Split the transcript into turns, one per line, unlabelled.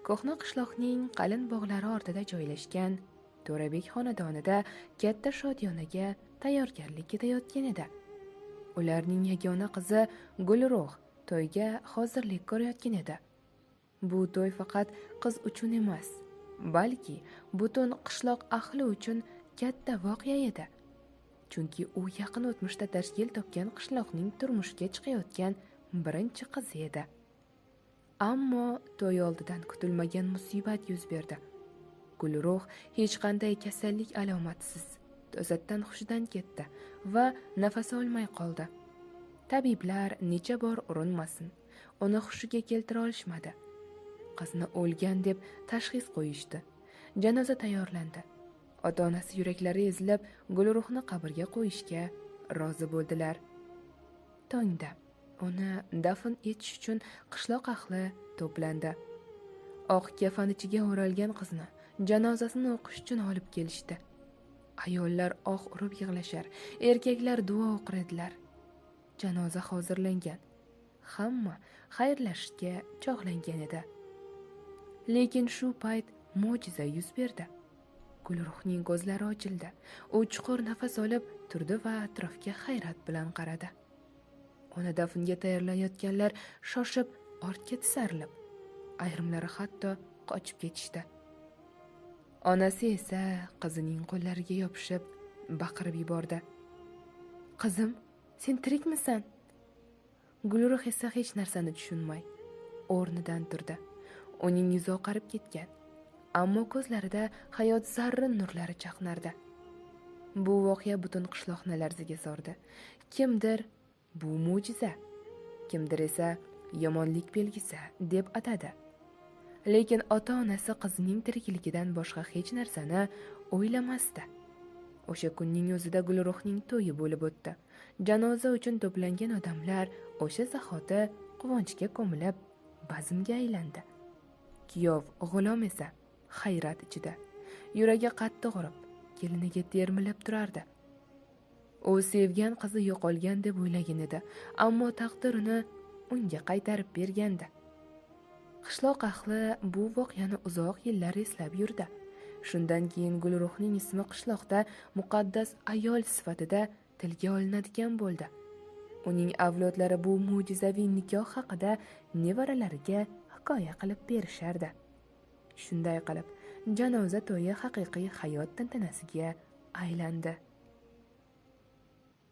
Ko'hna qishloqning qalin bog'lari ortida joylashgan To'rabek xonadonida katta shodiyonaga tayyorgarlik ketayotgan edi. Ularning yagona qizi Gulruh to'yga hozirlik ko'rayotgan edi. Bu to'y faqat qiz uchun emas, balki butun qishloq ahli uchun katta voqea edi. Chunki u yaqin o'tmishda tashkil topgan qishloqning turmushga chiqayotgan birinchi qizi edi. Ammo to'y oldidan kutilmagan musibat yuz berdi. Gulruh hech qanday kasallik alomatisiz to'satdan hushidan ketdi va nafas olmay qoldi. Tabiblar necha bor urinmasin, uni hushiga keltira olishmadi. Qizni o'lgan deb tashxis qo'yishdi. Janoza tayyorlandi. Ota-onasi yuraklari ezilib, Gulruhni qabrga qo'yishga rozi bo'ldilar. Tongda uni dafn etish uchun qishloq ahli to'plandi. Oq kafan ichiga o'ralgan qizni janozasini o'qish uchun olib kelishdi. Ayollar oh urib yig'lashar, erkaklar duo o'qir edilar. Janoza hozirlangan. Hamma xayrlashishga chog'langan edi. Lekin shu payt mo'jiza yuz berdi. Gulruhning ko'zlari ochildi. U chuqur nafas olib turdi va atrofga hayrat bilan qaradi. Uni dafnga tayyorlanayotganlar shoshib ortga tisarilib, ayrimlari hatto qochib ketishdi. Onasi esa qizining qo'llariga yopishib baqirib yubordi. "Qizim, sen tirikmisan?" Gulruh esa hech narsani tushunmay o'rnidan turdi. Uning yuzi oqarib ketgan, ammo ko'zlarida hayot zarrin nurlari chaqnardi. Bu voqea butun qishloqni larzaga soldi. Kimdir bu mo'jiza, kimdir esa yomonlik belgisi deb atadi. Lekin ota-onasi qizining tirikligidan boshqa hech narsani o'ylamasdi. O'sha kunning o'zida Gulruhning to'yi bo'lib o'tdi. Janoza uchun to'plangan odamlar o'sha zahoti quvonchga ko'milib bazmga aylandi. Kuyov G'ulom esa hayrat ichida, yuragi qattiq urib, keliniga termilib turardi. U sevgan qizi yo'qolgan deb o'ylagan edi, ammo taqdir uni unga qaytarib bergandi. Qishloq ahli bu voqeani uzoq yillar eslab yurdi. Shundan keyin Gulruhning ismi qishloqda muqaddas ayol sifatida tilga olinadigan bo'ldi. Uning avlodlari bu mo'jizaviy nikoh haqida nevaralariga hikoya qilib berishardi. Shunday qilib, janoza to'yi haqiqiy hayot tantanasiga aylandi.